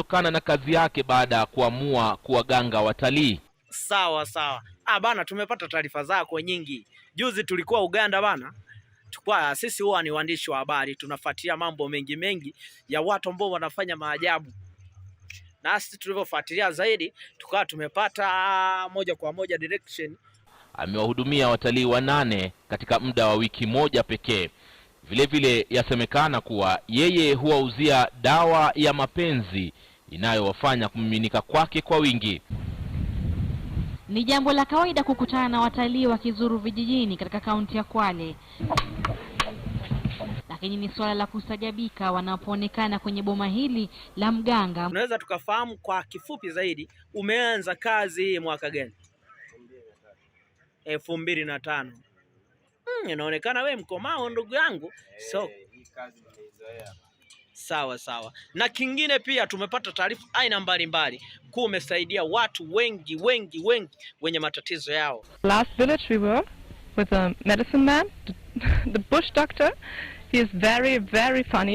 Kutokana na kazi yake baada ya kuamua kuwaganga watalii. Sawa sawa. Ah bana, tumepata taarifa zako nyingi. Juzi tulikuwa Uganda bana, tukua sisi huwa ni waandishi wa habari, tunafuatilia mambo mengi mengi ya watu ambao wanafanya maajabu, na sisi tulivyofuatilia zaidi tukawa tumepata moja kwa moja direction. Amewahudumia watalii wanane katika muda wa wiki moja pekee. Vilevile yasemekana kuwa yeye huwauzia dawa ya mapenzi inayowafanya kumiminika kwake kwa wingi. Ni jambo la kawaida kukutana na watalii wakizuru vijijini katika kaunti ya Kwale, lakini ni suala la kustajabika wanapoonekana kwenye boma hili la mganga. Tunaweza tukafahamu kwa kifupi zaidi, umeanza kazi mwaka gani? 2005. Inaonekana we mkomao ndugu yangu. So sawa sawa. Na kingine pia tumepata taarifa aina mbalimbali kuwa umesaidia watu wengi wengi wengi wenye matatizo yao. Last village we were with a medicine man, the bush doctor. He is very, very funny.